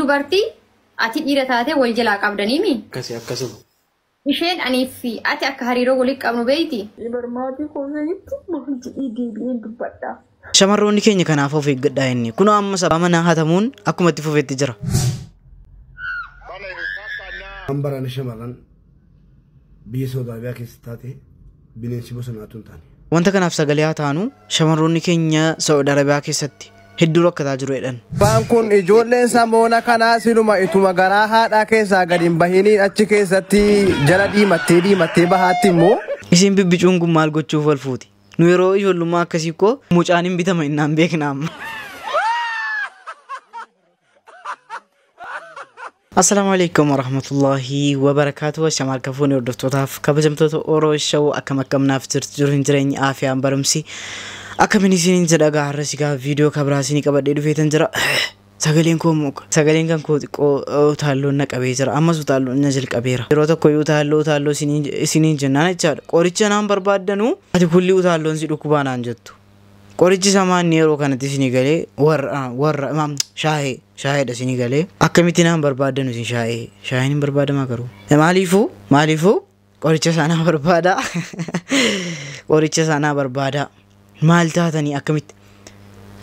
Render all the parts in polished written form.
Dubartii ati dhiira taatee wal jalaa qabdaniimi. Akkasi akkasuma. Isheen anii fi ati akka hariiroo walitti qabnu beeyti. Barmaatii koo sanitti maal jedhee deebi'een dubbadha. Shamarroonni keenya kanaaf of eeggadhaa inni. Kunoo amma sababa manaa hatamuun akkuma itti fufetti jira. Waan barana shamarran biyya Saudi Arabiyaa keessa taate bineensi bosonaatu hin taane. Wanta kanaaf sagalee haa taanu, shamarroonni keenya Saudi Arabiyaa keessatti hedduu rakkataa jiru jedhan. Abbaan kun ijoolleen samoona kanaa siluma ituma garaa haadhaa keessaa gad hin bahiniin achi keessatti jala diimattee diimattee bahaatti immoo. Isin bibbicuun kun maal gochuuf wal fuuti? Nu yeroo ijoollummaa akkasii koo mucaan hin bitama innaan beekna amma. Assalaamu alaikum warahmatullahi wabarakaatuh. Ashama harka fuunee hordoftootaaf kabajamtoota Oro Show, akkam akkam naaf jirtu? Jiru hin jireenyi aafiyaan barumsi akkamiin isiniin jedha? Gaa har'a sigaa viidiyoo kabraa isinii qabadhee dhufeetan jira. Sagaleen koo muka. Sagaleen kan koo xiqqoo utaalloon na qabee jira. Ammas utaalloon na jalqabeera. Yeroo tokko iyyuu utaalloo utaalloo isiniin jennaan jechaadha. Qoricha naan barbaaddanuu ati kulli utaalloon si dhukkubaa naan jettu. Qorichi samaan yeroo kanatti isinii galee warra warra shaayee shaayeedha isinii galee. Akkamitti naan barbaaddanu isin shaayee? Shaayeen hin barbaadamaa garuu. Maaliifuu qoricha isaa naa barbaada. Qoricha isaa naa barbaada. Maal taatanii akkamitti?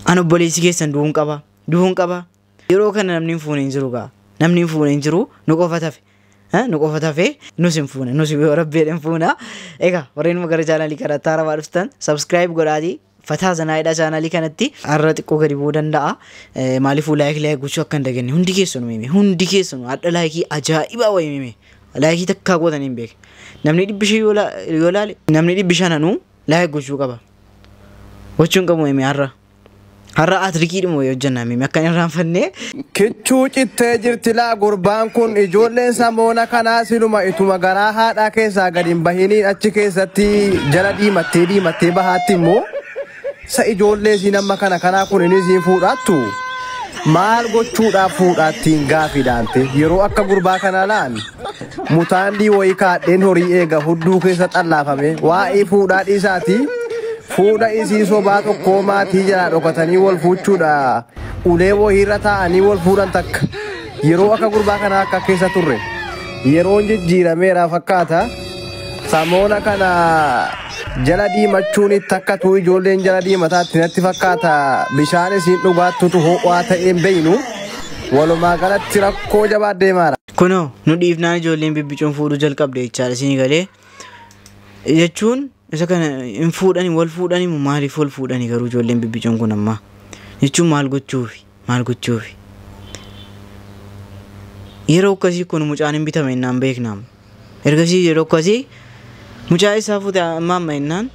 An obboleessi keessan du'uun qaba. Du'uun qaba. Yeroo kana namni hin fuune hin jiru gaa. Namni hin fuune hin jiru, nu qofa tafe. Nu qofa tafe, nus hin fuune, nus yoo rabbi jedhe hin fuuna. Egaa warreen gara chaanaalii kanatti haarawaa dhuftan subscribe godhaatii fataa zanaayidha chaanaalii kanatti. Har'a xiqqoo gadi bu'uu danda'a. Maaliifuu like like gochuu akka hin daganne hundi keessanuu hime, hundi keessanuu hadha laayikii ajaa'ibaa wayii hime. Laayikii takkaa gootanii hin beekne. Namni 500 yoo laale, namni 500nuu like gochuu qaba. Gochuun qabu hime har'a. Har'a atirikiidhuma wayii hojjannaa hime akka hin irraanfanne. Kichuu cittee jirti laa gurbaan kun ijoolleen samoona kanaa siluma ituma garaa haadhaa keessaa gad hin bahiniin achi keessatti jala diimattee diimattee bahaatti immoo sa ijoollee isiin amma kana kanaa kun inni isiin fuudhaattu maal gochuudhaaf fuudhaattiin gaafiidhaante yeroo akka gurbaa kana laan mutaandii wayii kaadheen horii eega hudduu keessa xallaafame waa'ee fuudhaa dhiisaati fuudha isii sobaa tokkoo maatii jalaa dhokatanii wal fuuchuudha ulee wayiirra taa'anii wal fuudhan takka yeroo akka gurbaa kanaa akka keessa turre yeroon jijjiirameera fakkaata. Samoona kana jala diimachuun itti akkatu ijoolleen jala diimataatti natti fakkaata, bishaan isiin dhugaattutu ho'aa ta'een beeynu, walumaa galatti rakkoo jabaa deemaara. Kunoo nu dhiifnaan ijoolleen bibbicuun fuudhuu jalqabde jechaadha isinii galee. Jechuun isa kana hin fuudhani, wal fuudhani moo maaliif wal fuudhani garuu ijoolleen bibbicuun kun amma? Jechuun maal gochuufi? Maal gochuufi? Yeroo akkasii kun mucaan hin bitame innaan beeknaam. Ergasii yeroo akkasii mucaa isaa fuute amma amma innaan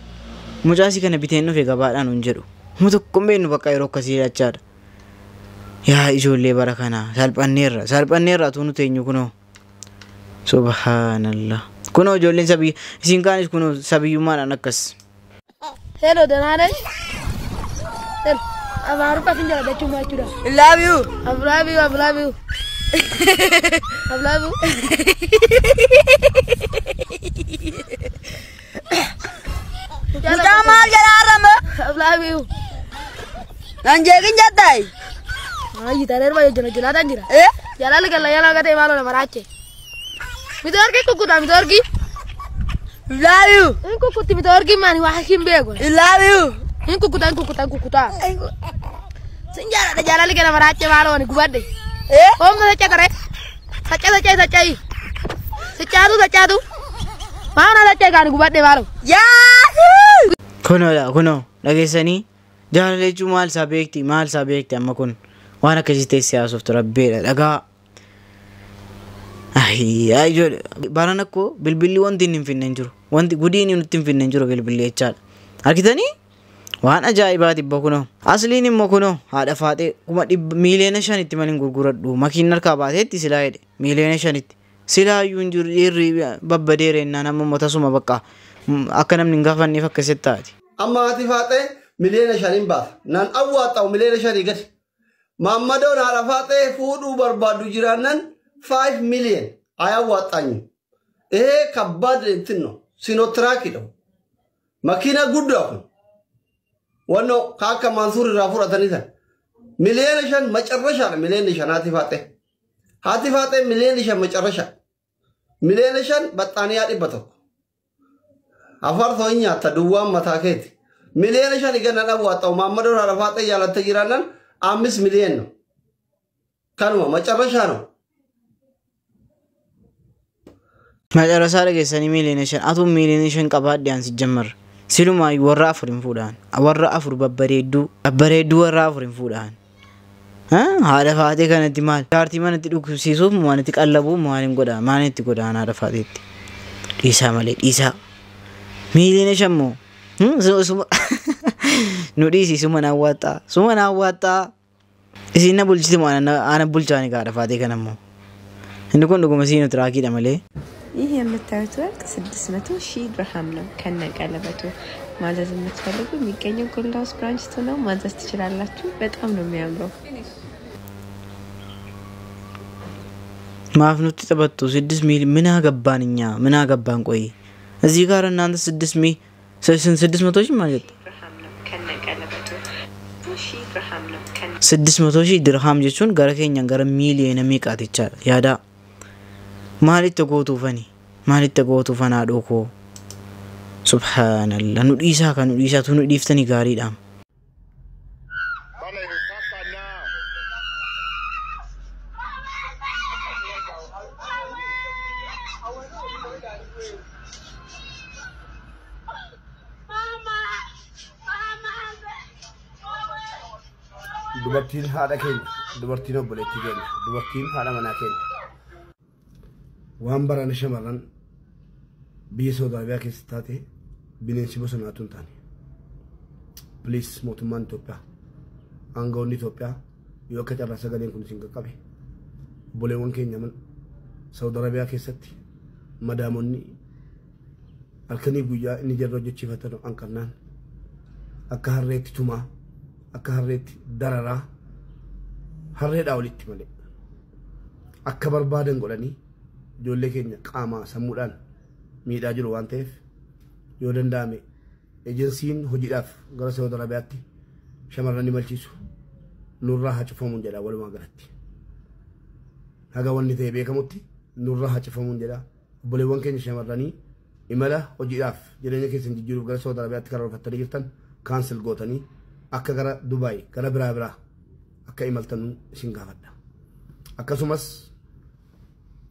mucaa isii kana biteen dhufe gabaadhaan hin jedhu. Huma tokko hin beeknu bakka yeroo akkasii jechaadha. Yaa ijoollee bara kanaa, salphanneerra salphanneerra atuu nuti eenyu kunoo. Subhaanallah. Kunoo ijoolleen sabii isiin kaanis kunoo sabiyyummaadhaan akkas. Hello, ደህና ነሽ? Hello, Amaariffa sin jaalladha jechuun maal jechuudha? I love you. I love you, I love you. I love you. Mucaa maal jedhaa har'ama? I love you. Nan jeeqin jettaayi? Ayyi tareer baay'ee jira jilaataan jira. Eh? Jaalala galla yaalaa gatee maaloo nama raache. Mitoorkii kukkutaa mitoorkii. I love you. Hin kukkutti mitoorkii maani waa hin beeku. I love you. Hin kukkutaa hin kukkutaa hin kukkutaa. Sin jaaladha, jaalalli kee nama raache, maaloo ani gubadhe. Eh? Oomna sacca taree. Sacca sacca saccayi. Saccaatu saccaatu. Maana sacca gaani gubadhe maaloo. Yaa! Kunoodha kunoo dhageessanii, jaalala jechuun maal isaa beekti, maal isaa beekti amma kun waan akkasii teessee haasoftu rabbeedha dhagaa. Ayyaa ijoollee baran akkoo bilbilli wanti inni hin finne hin jiru, wanti gudii inni nutti hin finne hin jiru bilbilli jechaadha. Argitanii waan ajaa'ibaati ibba kunoo. Asliin immoo kunoo haadha faaxee 500,000 5 miiliyoona malee hin gurguradhu makiin harkaa baateetti silaa jedhe 5 miiliyoona silaa iyyuu hin jiru, dhiirri babbadeera jennaan amma immoo tasuma bakka akka namni hin gaafanneef akkasitti taati. Amma haati faaxee 5 miiliyoona baasa. Nan awwaaxa'u 5 miiliyoona gadi. Maammadoon haadha faaxee fuudhuu barbaadu jiraannan 5 million አያዋጣኝም። ይሄ ከባድ እንትን ነው፣ ሲኖትራክ ነው፣ መኪና ጉዳ kun wannoo ka akka Mansuur irraa fudhatanii san 5 miiliyoona መጨረሻ ነው 5 miiliyoona haati faaxee. Haati faaxee 5 miliyoona macarrasha. 5 miliyoona baxxaaniyaa 100. Afartoo hin nyaatta duwwaan mataa keeti. 5 miliyoona ganna dhawwaaxa'u maammadoon haadha faaxee jaalatte jiraannan 5 ሚሊዮን ነው. Kanuma መጨረሻ ነው. Macarasaa dhageessanii 5 miliyoona atuu 5 miliyoona qabaadhe aan sijjammar silumaa warra afur hin fuudhaan, warra afur babbareedduu babbareedduu warra afur hin fuudhaan. Haadha faatee kanatti maal jaartii manatti dhukkubsiisuuf maalitti qallabuu maaliin godha maalitti godhaan haadha faateetti dhiisaa malee dhiisaa 5 miliyoona moo nu dhiisi suma naan waaxxaa suma naan waaxxaa isin na bulchiti moo ana bulchaani haadha faatee kanammoo inni kun dhuguma siinu tiraakiidha malee. ይህ የምታዩት ወርቅ 600 ሺህ ድርሃም ነው ከነ ቀለበቱ። ማዘዝ የምትፈልጉ የሚገኘው ጎልድ ሃውስ branch two ነው። ማዘዝ ትችላላችሁ። በጣም ነው የሚያምረው። Maaf nutti taphattu? ስድስት ሚሊ ምን አገባን እኛ ምን አገባን? ቆይ እዚህ ጋር እናንተ 600 ሺህ ማለት ድርሃም ነው ከነ ቀለበቱ ሺህ ድርሃም ነው ከነ 600,000 dirham jechuun gara keenyaan gara miiliyoona meeqaati jechaadha. Yaada maalitti gootuufani maalitti gootuufan haadhoo koo subhaanallah nu dhiisaa kan nu dhiisaa tu nu dhiiftanii gaariidha. Dubartiin haadha keenya, dubartiin obboleettii keenya, dubartiin haadha manaa keenya. Waan barana shamarran biyya Saudi Arabiyaa keessa taate bineensi bosonaatu hin taane. Please mootummaan Itoophiyaa, aangawoonni Itoophiyaa yoo akka carraa sagaleen kun isin qaqqabe obboleewwan keenya Saudi Arabiyaa keessatti madaamonni halkanii guyyaa inni jarra hojjechiifatan hanqannaan akka harreetti tumaa akka harreetti dararaa harreedhaa olitti malee akka barbaadan godhanii ijoollee keenya qaamaa sammuudhaan miidhaa jiru waan ta'eef yoo danda'ame ejensiin hojiidhaaf gara Saudi Arabiyaatti shamarran imalchiisu nurraa haa cufamuun jedha walumaa galatti. Haga wanni ta'e beekamutti nurraa haa cufamuun jedha. Obboleewwan keenya shamarranii imala hojiidhaaf jireenya keessan jijjiiruuf gara Saudi Arabiyaatti karoorfattanii jirtan cancel gootanii akka gara Dubaay gara biraa biraa akka imaltan isin gaafadha. Akkasumas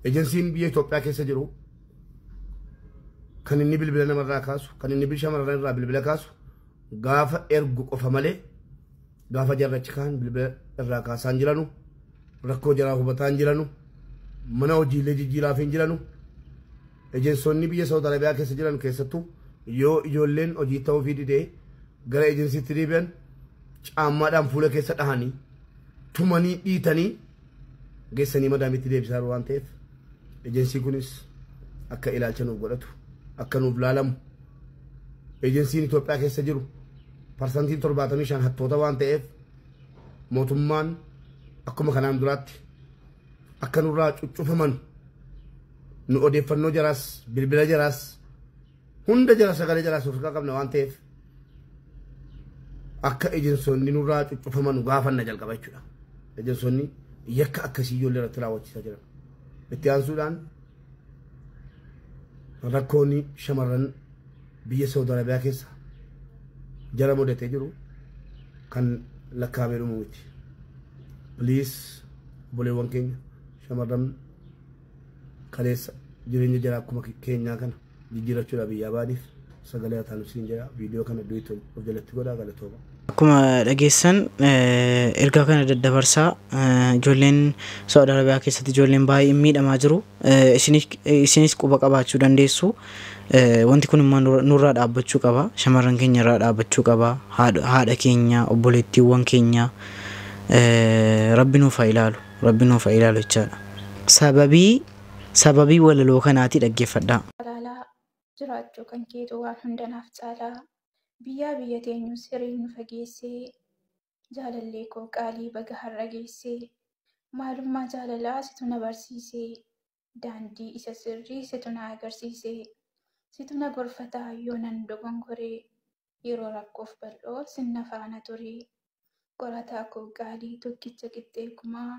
ejensiin biyya Itoophiyaa keessa jiru kan inni bilbila namarraa kaasu kan inni shamarran irraa bilbila kaasu gaafa ergu qofa malee gaafa jarrachi kaan bilbila irraa kaasaan jiranu rakkoo jaraa hubataan jiranu mana hojiilee jijjiiraaf hin jiranu. Ejensoonni biyya Saudi Arabiyaa keessa jiran keessattuu yoo ijoolleen hojii ta'uu fi didee gara ejensiitti deebi'an caammaadhaan fuula keessa dhahanii tumanii dhiitanii geessanii madaamitti deebisaa jiru waan ta'eef ejensii kunis akka ilaalcha nuuf godhatu akka nuuf laalamu. Ejensiin Itoophiyaa keessa jiru 75% hattoota waan ta'eef mootummaan akkuma kanaan duraatti akka nurraa cuccufaman nu odeeffannoo jaraas bilbila jaraas hunda jara sagalee jaraas of qabna waan ta'eef akka ejensoonni nurraa cuccufaman gaafanna jalqaba jechuudha. Ejensoonni yakka akkasii ijoollee irratti raawwachiisaa jiran. Itti aansuudhaan rakkoon shamarran biyya Saudi Arabiyaa keessa jara mudatee jiru kan lakkaa'amee dhumu miti. Please obboleewwan keenya shamarran kaleessa jireenya jara akkuma keenyaa kana jijjiirachuudhaaf biyyaa baaniif sagalee haa taanu siin jedha. Viidiyoo kana duet of jalatti godhaa galatooma. Akkuma dhageessan ergaa kana daddabarsaa ijoolleen Saudi Arabiyaa keessatti ijoolleen baay'een miidhamaa jiru. Isinis quba qabaachuu dandeessu. Wanti kun immoo nurraa dhaabbachuu qaba. Shamarran keenya irraa dhaabbachuu qaba. Haadha keenya, obboleettiiwwan keenya rabbi nuuf haa ilaalu. Rabbi nuuf haa ilaalu jechaadha. Sababii walaloo kanaatii dhaggeeffadhaa. Alaalaa jiraachuu kan keetu waan hundanaaf caalaa biyyaa biyya teenyus hireen nu fageessee jaalallee koo qaalii baga har'a geessee maalummaa jaalalaa situ na barsiisee daandii isa sirrii situ na agarsiisee situ na gorfataa yoo nan dogongoree yeroo rakkoof bal'oo sinna faana turee qorataa koo qaalii tokkicha qixxee kumaa.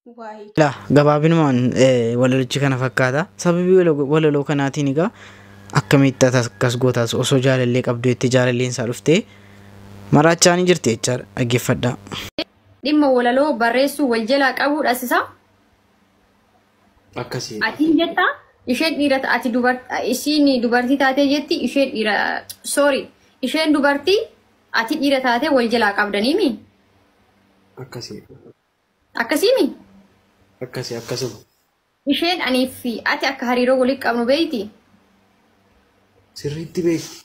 Waa'ee La gabaabinumaan walalichi kana fakkaata. Sababii walaloo kanaatiin egaa akkamitti akkas gootaas osoo jaalallee qabdu itti jaalalleen isaa dhuftee maraachaa ni jirti jechaadha. Dhaggeeffadhaa. Dhimma walaloo barreessuu wal jalaa qabuudhas isa. Akkasii. Atiin jettaa isheen dhiira, ati dubartii, ishiin dubartii taatee jetti, isheen dhiira, sorry, isheen dubartii, ati dhiira taatee wal jalaa qabdaniimi. Akkasii. Akkasiimi. Akkasii, akkasuma. Isheen anii fi ati akka hariiroo walitti qabnu beeyti. Sirriitti beekti.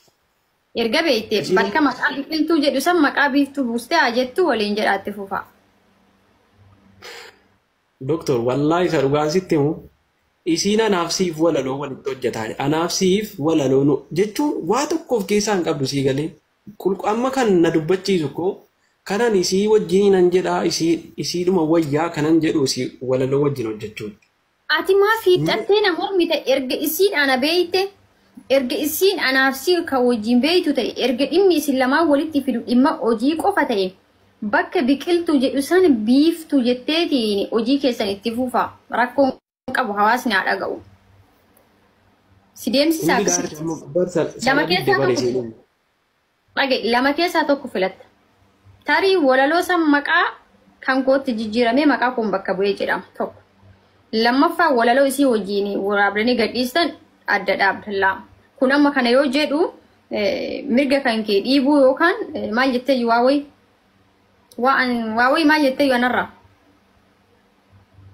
Erga beekte bakka maqaa biqiltuu jedhu san maqaa biiftuu buustee haa jettu waliin jedhaatti fufa. Doktor, wallaahi isa dhugaan sitti himu, isiin anaaf siif walaloo walitti hojjetaa, anaaf siif walaloo nu jechuun waa tokko of keessaa hin qabdu, sii galee. Amma kan na dubbachiisu koo kanan isii wajjin nan jedhaa, isii isiidhuma wayyaa kanan jedhu isii walaloo wajjin hojjechuun. Ati maa fiixattee na mormite? Erga isiin ana beeyte, erga isiin anaaf si kan wajjin beeytu ta'e, erga dhimmi isin lamaan walitti fidu dhimma hojii qofa ta'e, bakka biqiltuu jedhu san biiftuu jetteetiin hojii keessan itti fufa. Rakkoon qabu, hawaasni haa dhaga'u. Si deemsisaa Hundi akkasitti. gaariidha bar Lama sana didde keessaa bare tokko isiin. Dhaga'i, lama keessaa tokko filatta. Tarii walaloo san maqaa kan kootti jijjiiramee maqaa kun bakka bu'ee jedhama tokko. Lammaffaa, walaloo isii wajjin waraabdanii gadhiistan adda dhaabda lama. Kun amma kana yoo jedhu mirga kan kee dhiibuu yookaan maal jettee waa wayi waa wayi maal jettee anarraa?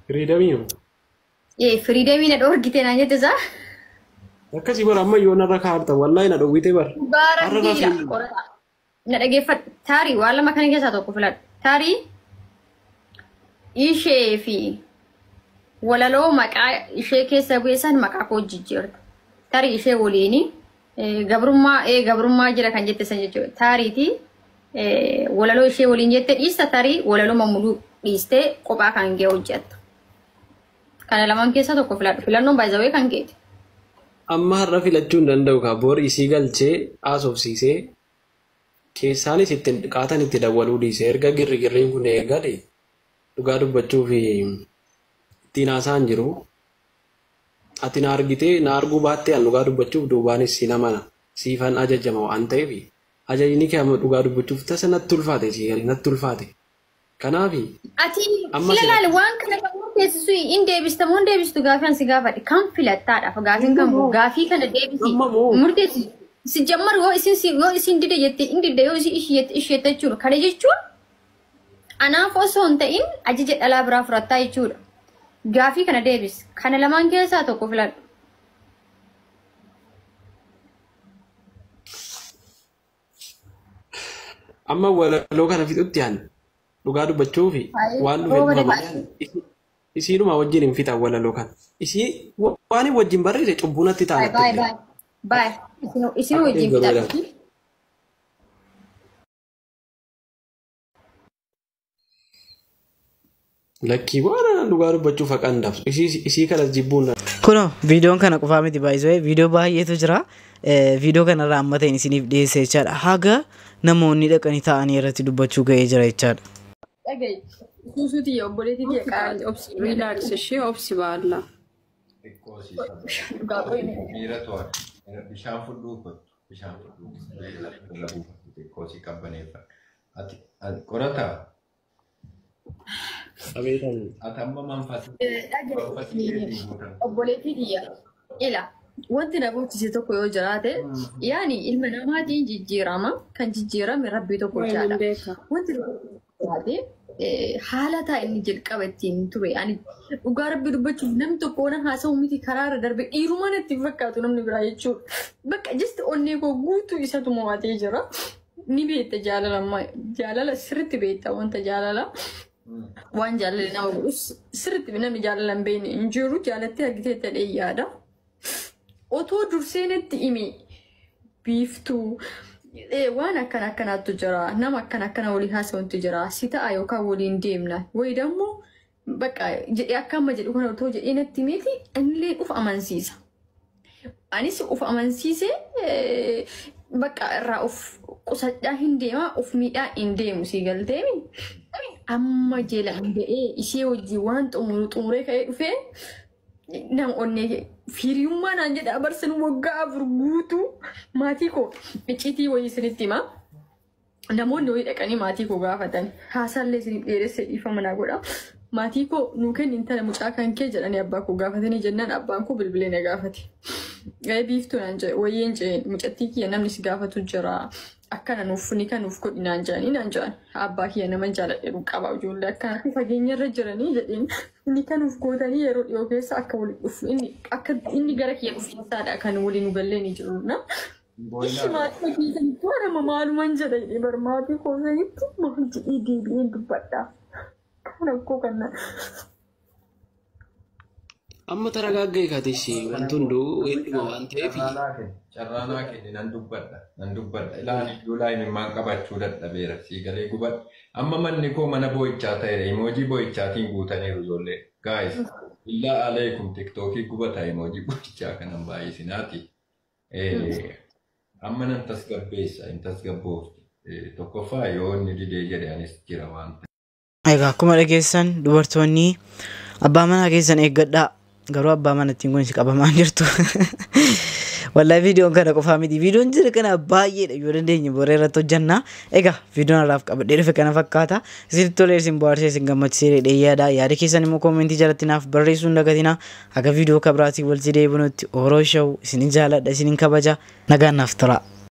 Freedomii. Freedomii na dhoorgite naan jette isaa? Akkasii bara, amma yoo narra kaarta wallaahi na dhowwite bara. Har'a Baarabbiidha. rafii. Qorataa. Na dhageeffadhu. Taarii waan lama kana keessaa tokko filadhu. Taarii ishee fi walaloo maqaa ishee keessa bu'e san maqaa koo jijjiirta. Tarii ishee waliini gabrummaa gabrummaa jira kan jette san jechuudha. Taariiti walaloo ishee waliin jette dhiista, tarii walaloo mamuluu dhiistee kophaa kan kee hojjetta. Kana lamaan keessaa tokko filadhu. Filannoon baay'ee kan keeti. Amma har'a filachuu hin danda'u kaa, boor isii galchee haasofsiisee keessaanis ittiin qaatan itti dawwaluu dhiise. Erga girri girriin kun eegale dhugaa dubbachuu fi ittiin haasa'an jiru. Ati na argitee na arguu baattee, an dhugaa dubbachuuf duubaanis si namana siifan ajajama waan ta'eef, ajajni kee amma dhugaa dubbachuuf tasa natti ulfaate, sii galee natti ulfaate. Kanaafi Ati amma fila sila laali, waan kana kan murteessisu in deebista moo hin deebistu? Gaafii an si gaafadhe kan filattaadhaaf gaafiin kan gaafii kana deebisi Amma moo murteessi. Si jammar yoo isin yoo isin dide jette in didde, yoo isin ishii jette ishii jette jechuudha. Kana jechuun anaaf osoo hin ta'in ajaja dhalaa biraa fudhattaa jechuudha. Gaafii kana deebis. Kana lamaan keessaa tokko filadhu. Amma walaloo kana fixutti an dhugaa dubbachuu fi waan dhufe Rooba dhufa daba'a. malee isiinuma wajjin hin fixan walaloo kana. Isii waan hin wajjin barreesse cubbuu natti ta'a Baay natti baay illee. Baay. Baay. Isin Akka wajjin garuu fixadhu. Lakkii, waan dhugaa dubbachuuf haqan dabsu. Isii kanas jibbuun Kunoo viidiyoon kana qofaa miti baay'isee, viidiyoo baay'eetu jira. Viidiyoo kanarraa amma ta'in isiniif dhiyeesse jechaadha. Haga namoonni dhaqanii taa'anii irratti dubbachuu ga'ee jira jechaadha. Dhaga'i. Suusuuti obboleettii kee qaali. Obsi, relax ishee, obsi baalla. Xiqqoo si miira to'atu. Bishaan fudhuu kottu. Bishaan fudhuu. Irra buufatu, xiqqoo si qabbaneeffadhu. Ati qorataa? Ati amma manfasi keetiin guutan. Obboleettii kiyya. Ila wanti na boonchise tokko yoo jiraate, yaani ilma namaatiin jijjiirama, kan jijjiirame rabbii tokko Wayi jechaadha. nan beeka. Wanti na jiraate haala taa inni jalqaba ittiin ture. Ani dhugaa rabbii dubbachuuf namni tokko na haasa'u miti, karaa irra darbe dhiirumaan itti fakkaatu namni biraa jechuudha. Bakka just onnee koo guutuu isatu mo'atee jira. Ni beekta jaalala ammaa, jaalala sirriitti beekta, wanta jaalala. Waan jaalala nama godhus sirriitti, namni jaalala hin beekne hin jiru, jaalattee argitee ta'ee yaada. Otoo dursee natti himi, biiftuu waan akkana akkanaatu jira, nama akkana akkana walii haasa'utu jira, si ta'a yookaan waliin deemna wayi dammoo bakka jedhee akka amma jedhu kana otoo jedhee natti himeeti, anillee uf amansiisa. Anis uf amansiisee bakka irraa of Qusadhaa hin deemaa, of miidhaa hin deemu, si galteemi. Amma jeelaan ga'ee ishee wajjin waan xumuru xumuree ka'ee dhufee nama onnee firiyummaa naan jedha barsan waggaa 4 guutuu maatii koo icciitii wayii isinitti himaa. Namoonni wayii dhaqanii maatii koo gaafatan, haasaallee isiniif dheeressee dhiifama naa godha. Maatii koo nuu kenni intala mucaa kan kee jedhanii abbaa koo gaafatanii jennaan, abbaan koo bilbilee na gaafate. Ga'ee biiftuu naan jedhe, wayyeen jedheen, mucattii kiyya namni si gaafatu jira. Akkana nuuf ni kan nuuf godhi naan jedhanii naan jedhan. Abbaa kiyya nama jaaladhe qaba, ijoollee akkanatti fageenyarra jiranii jedheen, inni kan nuuf gootanii yeroo dhiyoo keessa akka waliin dhufu, inni akka inni gara kiyya dhufiinsaadha kan waliin nu gallee ni jiru na. Ishi maatii keessanitti warama maaluman jedha jedhee bar maatii koo sanitti maal jedhee deebi'een dubbadha. Kan rakkoo kana. Amma taragaggee kaatessi wanti hunduu hedduma waan ta'eef. Carraa naa kenni, nan dubbadha, nan dubbadha. Ilaan iyyuu laayimimmaan qabachuu dadhabeera, sii galee gubadha. Amma manni koo mana boo'ichaa ta'eera, emoji boo'ichaatiin guutaniiru ijoollee. Guys, illaa aleekum, tiktookii gubata emoji boo'ichaa kanan baay'isinaati. Amma nan tasgabbeessa, hin tasgabboofti. Tokkoffaa yoo inni didee jedhe anis jira waan ta'eef. Egaa akkuma dhageessan, dubartoonni abbaa manaa keessan eeggadhaa. Garuu abbaa manattiin kun si qabamaa hin jirtu. Wallahi viidiyoon kana qofaa miti. Viidiyoon jira kana baay'eedha, yoo dandeenye boree irratti hojjenna. Egaa viidiyoon har'aaf qabadhee dhufe kana fakkaata. Isinitti tolee, isin bohaarsee, isin gammachiisee jedhee yaada. Yaada keessan immoo koomentii jalatti naaf barreessuu hin dagatinaa. Haga viidiyoo kabiraatiin walitti deebinutti, Oroo Show isinin jaaladha, isinin kabaja. Nagaan naaf tura.